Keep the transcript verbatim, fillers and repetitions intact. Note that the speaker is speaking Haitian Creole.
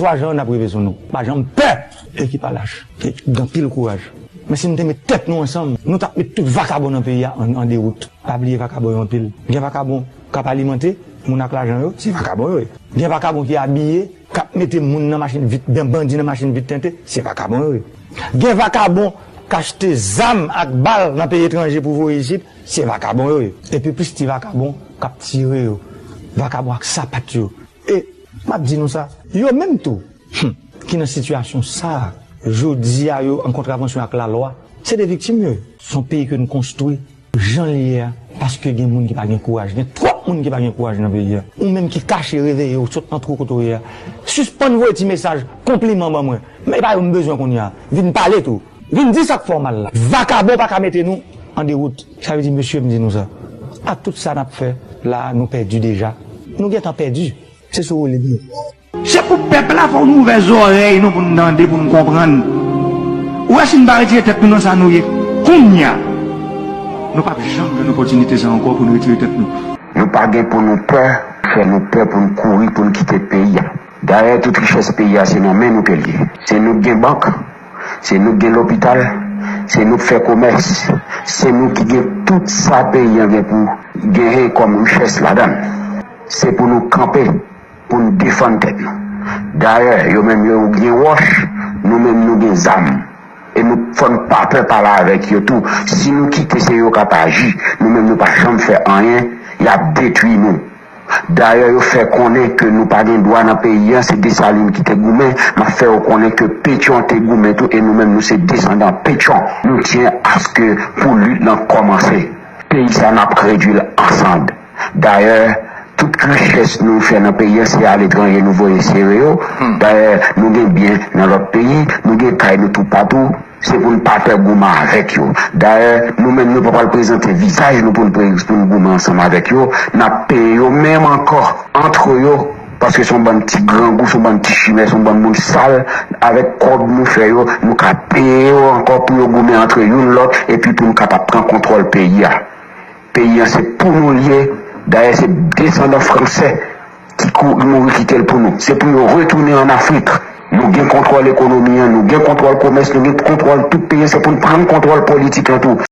Twa jan yo n ap rive sou nou. Pa janm pè! Ekipaj lach. E gen anpil kouraj. Men si nou te met tèt nou ansanm, nou t ap met tout vakabon nan peyi a an, an dewout. Pa bliye vakabon yo anpil. Gen vakabon k ap alimante moun ak lajan yo, se vakabon yo ye. Gen vakabon ki abiye, k ap mete moun nan machin vit, ban-, bandi nan machin vit tente, se vakabon yo ye. Gen vakabon k achte zam ak bal nan peyi etranje pou voye isit, se vakabon yo ye. Epi plis ti vakabon k ap tire yo. Vakabon ak sapat yo. E m ap di nou sa, yo menm tou, hmm, ki nan sitiyasyon sa a, jodi a yo an kontravansyon ak lalwa, se de viktim yo ye. Se yon peyi ke nou konstwi jan l ye a, paske gen moun ki pa gen kouraj, gen twòp moun ki pa gen kouraj nan peyi a. Ou menm ki kache, reveye w, sot nan twou kote w ye a, sispann voye ti mesaj konpliman ban mwen. Men e pa yo m bezwen kounye a. Vin pale tou. Vin di sa k fè w mal la. Vakabon pa ka mete nou an dewout. Sa vle di, mesye, m di nou sa. Ak tout sa n ap fè la, nou pèdi deja. Nou gentan pèdi. Se sou woule m ye. Se pou pèp la fè w nou ouvè zòrèy nou pou n tande, pou n konprann. Ou wè si n pa retire tèt nou nan sa nou ye kounye a, nou p ap janm jwenn opòtinite sa ankò pou n retire tèt nou. Nou pa gen pou nou pè, fè nou pè pou n kouri, pou n kite peyi a. Dayè, tout richès peyi a, se nan men nou ke l ye. Se nou k gen bank, se nou k gen lopital, se nou k fè komès, se nou ki gen tout sa peyi a gen pou genyen kòm richès ladan l. Se pou nou kanpe, pou n defann tèt nou. Dayè, yo menm yo gen wòch, nou menm nou gen zam. E nou fò n pa pè pale avèk yo tou. Si nou kite se yo k ap aji, nou menm nou pa janm fè anyen, y ap detwi nou. Dayè, yo fè konnen ke nou pa gen dwa nan peyi a, se Desalin ki te goumen, m ap fè yo konnen ke Petyon te goumen tou, e nou menm nou se desandan Petyon. Nou tyen aske pou lit lan kòmanse. Peyi sa n ap redwi l an sand. Dayè, tout richès nou fè nan peyi a, se aletranje nou voye sere yo. Dayè, nou gen byen nan lòt peyi, nou gen kay nou toupatou. Se pou n pa pè goumen avèk yo. Dayè, nou menm nou pa pral prezante vizaj nou pou n pre-, pou n goumen ansanm avèk yo. N ap peye yo menm ankò antre yo, paske se yon bann ti grangou, se yon bann ti chimè, se yon bann moun sal. Avèk kòb nou fè yo, nou ka peye yo ankò pou yo goumen antre youn lòt, epi pou nou kapab pran kontwòl peyi a. Peyi a se pou nou l ye. Dayè, se desandan fransè ki kou-, mouri kite l pou nou. Se pou yo retounen ann Afrik. Nou gen kontwòl ekonomi an, nou gen kontwòl komès, nou gen kontwòl tout peyi an. Se pou n pran kontwòl politik lan tou.